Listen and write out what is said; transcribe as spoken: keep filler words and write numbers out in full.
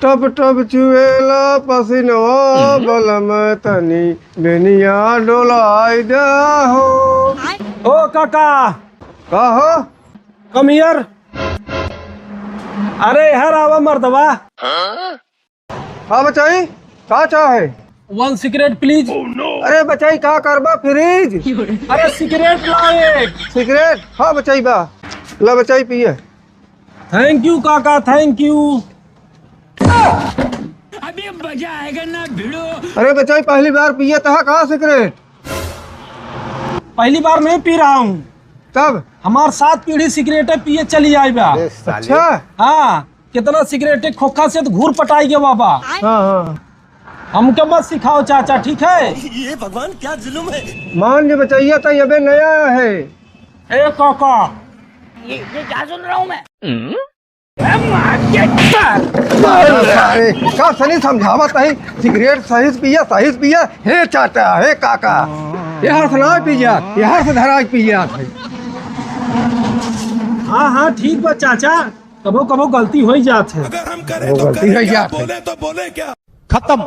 टप टप चुएला पसीनवा, बलम तनी बेनिया डोलाई दे हो। ओ काका। का हो? Come here। अरे, इहर आवा मर्दवा। हाँ बचाई, का चाहे? One cigarette, please। अरे बचाई, का करबा, fridge? अरे, cigarette लाओ एक। Cigarette? हाँ बचाई बा, ला बचाई पिए। Thank you काका, thank you। अभी मजा आएगा ना भिड़ो। अरे बचाई, पहली बार पिए तहा का cigarette? पहली बार नहीं पी रहा हूँ। तब? हमार सात पीढ़ी cigarette पिए चली आई बा। अच्छा। हाँ, कितना cigarette खोखा से तो घूर पटाई गवा बा। हाँ, हाँ। हमके मत सिखाओ चाचा, ठीक है? ये भगवान, क्या जुल्म है। मान जे बचैया त अबे नया है। ए काका। ये, ये क्या सुन रहा हूँ मैं? अरे, का सनी समझावत है, cigarette सही से पिया, सही से पिया, हे चाचा, हे काका, इहर से ना पिया, इहर से धरा के पिया है। हाँ, हाँ, ठीक बा चाचा, कबो, कबो गलती होइ जात है। अगर हम करें वो तो गलती करें होइ क्या, जात है। बोले तो बोले क्या? खत्म।